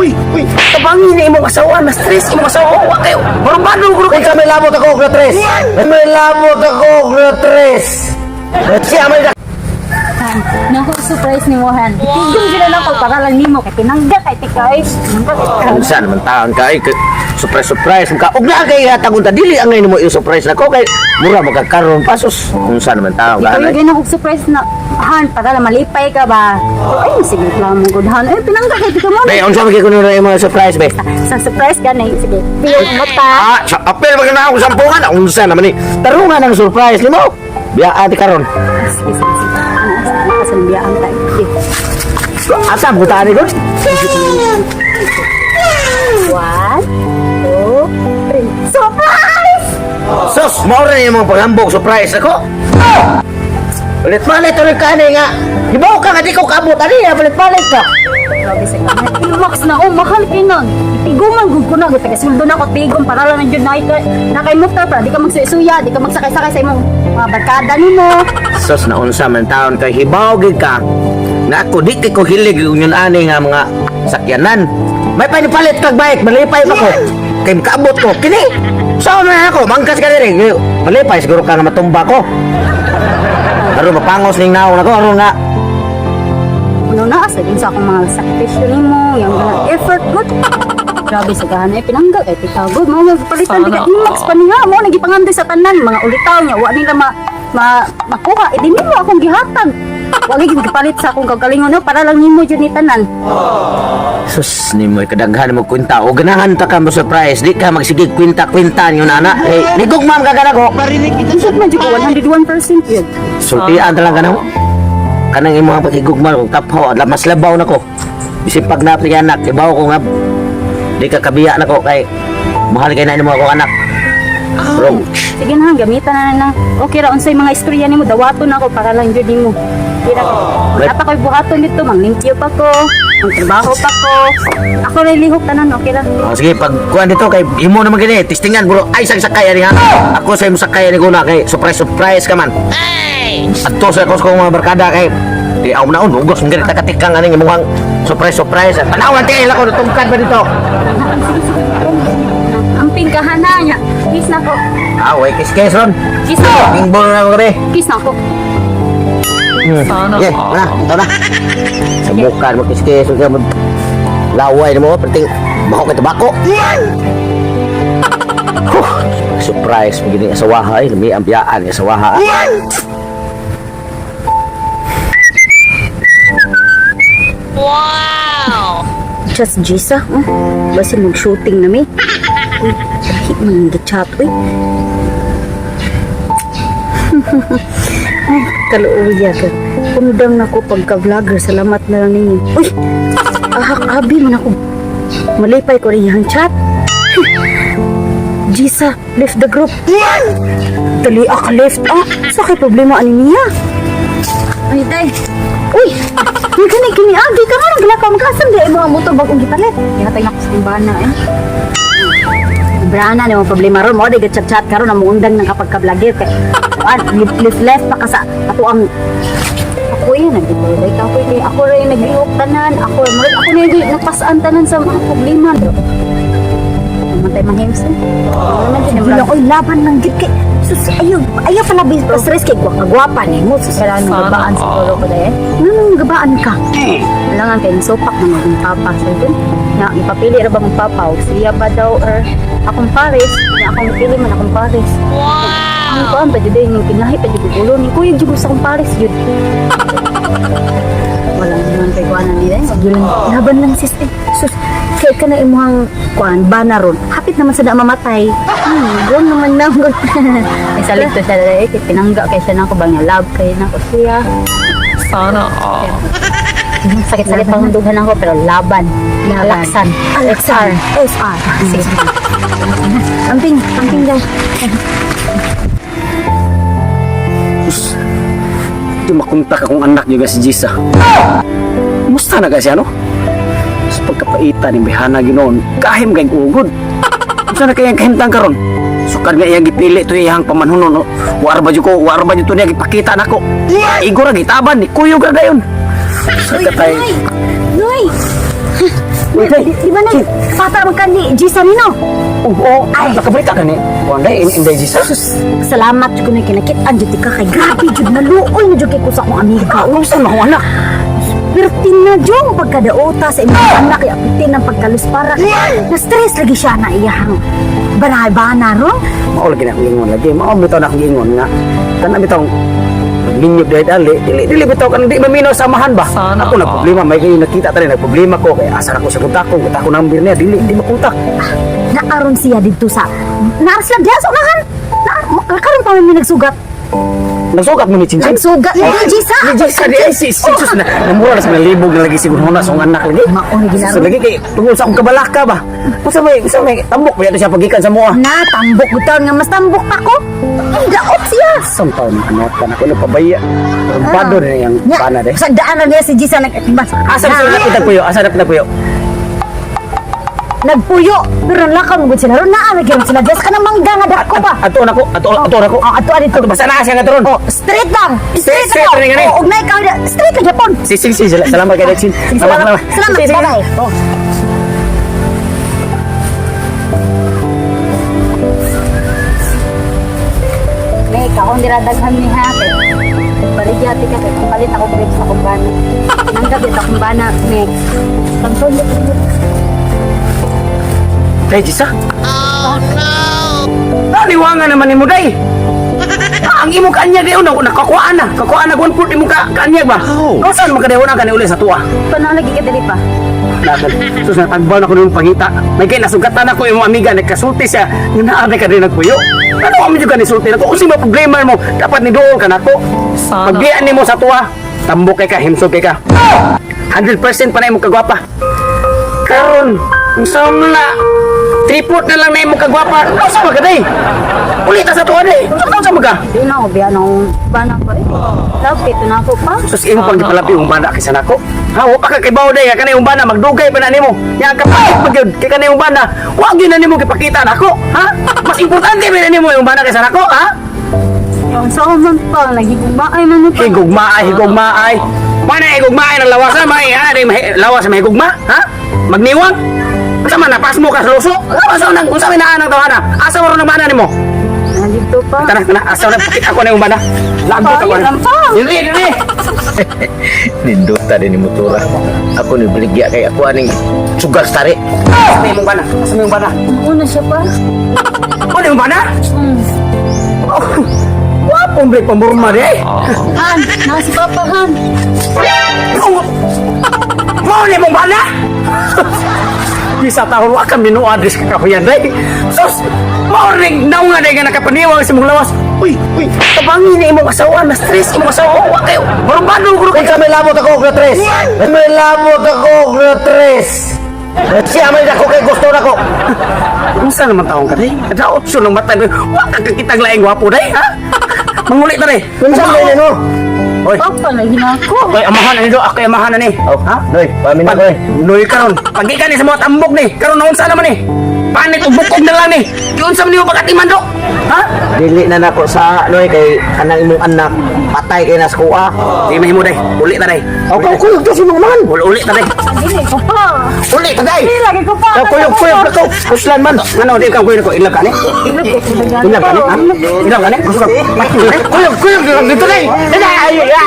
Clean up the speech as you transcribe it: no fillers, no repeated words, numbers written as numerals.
Uy, uy, tabangin na imong asawa, na stress imong asawa, wa kayo. Marumbado ko Unsa may lamot ako og tres? May lamot ako og tres. Siya may Han, nako surprise ni mo, Han. Tigom sila lang ko para lang nimo kay tinangga kay tika ay. Tinangga kay tika. Unsa naman taon ka ay surprise surprise ka. Og naa kay hatag unta dili angay nimo yung surprise nako kay mura magkakaroon pasos. Unsa naman taon ka Ikaw anay? yung ganang surprise na, Han, para lang malipay ka ba? Ay, sige reklamo gud, Han. Ay, pinangga kay tika mo. Be, unsa man kay kuno na imong surprise, be? Sa surprise ka na, sige. Piyong mata. Ah, sa apel ba na ako sampungan? Unsa naman ni? Tarungan ang surprise nimo. Biya ati karon. Sige, sige, sige. Ano, asa nang biyaan tayo? Sige. Asa mo tani gud? One, two, three. Surprise! Sus, mao ra imong paghambog surprise ako. Palit-palit ulit ka ani nga. Hibaw ka nga di ko kaabot ani, palit-palit ka. Grabe sa kanya. Imax na, oh, mahal kay nun. Tiguman, gud ko na. Gud, taga-sweldo na ako, tigom. Para lang nandiyon na na kay motor, para di ka magsuya, di ka magsakay-sakay sa imong mga barkada nimo. Sus, naunsa man taon kay hibaw gid ka na ako di kay ko hilig yun ani nga mga sakyanan. May panipalit kag bike, malipay pa ko. Kay makaabot ko kini. Sao na ako, mangkas ka diri. Malipay siguro ka nga matumba ko. Aron mapangos ning naong nako aron nga Ano na, sa din sa akong mga sakripisyo nimo, yung mga effort, good. Grabe sa gahan ay pinanggal, ay tita, good. Mga magpalitan, di ka imax pa niya. Mo, nagipangandoy sa tanan, mga ulitaw niya, wa nila ma, makuha. Eh, di nimo akong gihatag. Wa gid gipalit sa akong kagalingon, no, para lang nimo jud ni tanan. Sus, nimo kadaghan mo kwenta o ganahan ta ka mo surprise, di ka magsigig kwenta-kwenta niyo na ana. Eh, nigugmam ka kanako. Isip man jud ko 101% yun. Sultian talaga na mo. Kanang imong pagkigugma kung tapho, mas labaw na ko. Bisig pag napli anak, ibaw ko nga di ka kabiya na ko kay mahal kay na nimo ako anak. Roach. Sige na, gamitan na na. Okay ra unsay mga istorya nimo, dawaton ako para lang jud nimo. Kira Right. wala pa ko'y buhaton dito, manglimpyo pa ko, magtrabaho pa ko. Ako ray lihok tanan, okay ra. Oh, sige, pag kuan dito kay imo naman gini, testingan bro. Ay sang sakay ani ha. Ako sa imo sakay ani guna kay surprise surprise ka man. Adto sa ako sa kong mga barkada kay di aw naon ugos man gani takatikang aning imong surprise surprise. Tanawan ti ko natungkad ba dito. Amping kahana niya. Kiss na ko. Ah, way kiss kiss ron. Kiss na ko. Bingbol na ako gabi. Kiss na ko. Sana. Yeah, na, ito na. Sa mukha mo kiss-kiss, huwag ka laway na mo, perting bako kay tabako. Huh, surprise mo gini asawaha ay, lami ang biyaan ng asawaha. Just Jisa, oh. Basin mag-shooting na mi. Uy, kahit man ang chat, uy. Ay, kaluuya ka. Undang na ko pagka-vlogger. Salamat na lang ninyo. Uy, ahak abi man ako. Malipay ko rin yung chat. Jisa, left the group. Dali, ah, left. Ah, sa kay problema ani niya? Ay, day. Uy! Uy, kani kini agi ka nga nang ka magkasam di ay mga motor bagong gipalit. Gihatay na ko sa bana eh. Brana ni mo problema ron mo di chat-chat karon ang muundang ng kapag ka-vlogger kay kuan left left left pa ka sa ato ang ako eh nagdulay ka ako eh ako rin naglihok tanan ako murag ako na yung nagpasaan tanan sa mga problema bro. Matay mahims eh. Ano man din Wala ko'y laban ng gid kay sus ayo ayo pala bis stress kay gwapa ni mo sus. Kailangan gabaan siguro ko dahil. Nganong gabaan ka? Kailangan kay sopak ng akong papa. So, dun, na ipapili ra ba mong papa o siya ba daw or akong pares, na akong pili man akong pares. Wow! Ang kuan pa jud yung kinahi pa jud ko ulo ni kuya jud ko sa akong pares jud. Wala naman kay kuan nila. Sige lang, laban lang sis eh. Sus kay ka na imuhang kuan bana ron. Hapit naman sa na mamatay. Grown naman na. May salig to siya dahil kay pinangga kay siya nako ba nga love kay nako siya. Sana all. Sakit-sakit pa dughan ako pero laban. Laban. Alaksan. Alexar. SR. Sige. Amping, amping daw. Sus, di makontak akong anak juga si Jisa. Musta na kasi ano? Sa pagkapaita ni Bihana ginoon, kahim kayong ugod. Unsa na kayang kahimtang karon? Sukad nga iyang gipili to iyang pamanhunon. No? War ba jud ko, war ba jud to niya gipakita nako. Igo ra gitaban ni kuyog ra dayon. Sa katay. Noy! Uy, day. Di ba na, papa man ka ni Gisa nino? Oo, ay, nakabalita ka ni. Kuan day, inday Gisa. Sus, salamat jud ko na kinakit-an jud ka kay grabe jud naluoy na jud kay ko sa akong amiga. Unsa man akong anak? Pertin na jud pagkadaota sa imong anak kay apitin ang pagkaluspara. Na-stress lagi siya na iyahang banay-bana ron. Mao lagi na akong ingon lagi. Mao bitaw na akong ingon nga. Kana bitaw minyog dahil dali, dili dili bitaw kanang di maminaw sa amahan ba. Sana Ako na problema, may kayo nakita tani nagproblema ko kay asa ra ko sa kontak ko, kontak ko number niya, dili di makontak. Naaron siya didto sa naaron sila diha sa unahan. Na, karon pa man mi nagsugat. Nagsugat mo ni Chinchin. Nagsugat ni Gisa. Ni Gisa di ay si si sus na namura na sa nalibog na lagi siguro na sa akong anak lagi. Mao ni ginaro. Sus, lagi kay tungod sa akong kabalaka ba. Unsa may tambok ba siya pagikan sa moa. Na tambok bitaw nga mas tambok pa ko. Daot siya. Isang taon ng anak ka na ko nagpabaya. Bado na yang Nya, bana de. Sa daan na niya si Gisa nag-atibas. Asa ba sila napita puyo? Asa napita puyo? Nagpuyo pero lakaw mo gud sila ron naa lagi ron sila diya sa kanang mangga nga dako pa. Ato na ko, ato ato na ko. Oh, ato adito. Ato basta na siya nga turon. Oh, straight lang. Straight, Straight, straight, lang. rin, Oh, ugnay ka straight lang Japon. Si si si salamat kay Dexin. Sige, salamat. Salamat. Sige, sige. Bye-bye. Oh. May kaon dira daghan ni ha. Kay Baligya ti ka kay palit ako grapes sa akong bana. Nanggap ito akong bana, Mek. Pagtulog. Day, Jisa. Oh, no! Naliwangan naman ni mo, Day. Ah, ang imo kaanyag di una, nakakuhaan na. Kakuhaan na, 1/4 imo ka, kaanyag ba? Oh. Oh. Saan makadehon ang uli sa tuwa? Panalagi ka dili pa. Dapat. Sus, natagbaw na ko nung pangita. May kay nasugatan ako imong amiga, nagkasulti siya. Nga naa ka rin nagpuyo. Ano kami juga nisulti nako? Kung sino problema mo, dapat ni dool ka nako. Sana Pagbian nimo sa tuwa, tambok kay ka, himsog kay ka. 100% pa na imong kagwapa. Karon, unsa man na tripod na lang na imong kagwapa. Unsa man ka day? Ulita sa tuwa day. Unsa man ka? Di na ako biya nang bana ko eh. Love ito na ako pa. Sus imo pang gipalabi yung bana kaysa nako. Ha, wa pa ka kibaw day nga kanay yung bana magdugay pa na nimo. Nya ang kapalit pa gyud kay kanay yung bana. Wa gyud na nimo gipakita nako, ha? Mas importante ba na nimo yung bana kaysa nako, ha? Ang sa man pa, nagigugmaay man mo pa. Higugmaay, higugmaay. Mana higugmaay ng lawas may ha, di lawas may higugma, ha? Magniwang. Unsa man napas mo ka sa luso? Unsa nang unsa may naa ng tawhana? Asa mo ron ang bana nimo? Nandito pa. Tara, tara, asa na pakita ko na yung bana. Lagot ako Ay, na. lang pa. Dili, dili. Nindota din ni motora. Ako ni baligya kay ako aning sugar stari. Asa may imong bana? Asa may imong bana? Una siya pa. Ano yung bana? Oh, wapong break pamurma di. Han, na si Papa Han. Mo ni mong bana? Bisa taon wa kami no address kakahuyan day. Sus, mao ring naunga day nga nakapaniwang sa imong lawas. Uy, uy, tabangi na imong asawa, na stress imong asawa. Wa kayo. Barumbado guro Unsa kayo. may lamot ako og tres? May lamot ako og tres. Siya may dako kay gusto nako. Unsa naman taong ka day? Kada option ng mata day. Wa ka kakitang laing gwapo day, ha? Mangulit na day. Unsa may nino? Oy, Papa, lagi na ako. oy, amahan na ni do, ako amahan na ni. Oh, Ha? Noy, pamin ako eh. Noy karon, pagi ka ni sa mga tambok ni. Karon naunsa naman ni? Panit ug bukog na lang ni. Giunsa man nimo pagkatiman do? Ha? Dili na nako sa Noy kay kanang imong anak patay kay nas kuha. Di mahimo day. Uli ta day. Aw kau kuyog to si imong man. Uli uli ta day. Dili ko pa. Uli ta day. Dili lagi ko pa. Kau kuyog kuyog na ko. Kuslan man. Ano di ka kuyo ko ilag ka ni? Ilag ka ni? Ha? Ilag ka ni? Gusto ka? Kuyog kuyog lang dito day. Ay, ay, ah!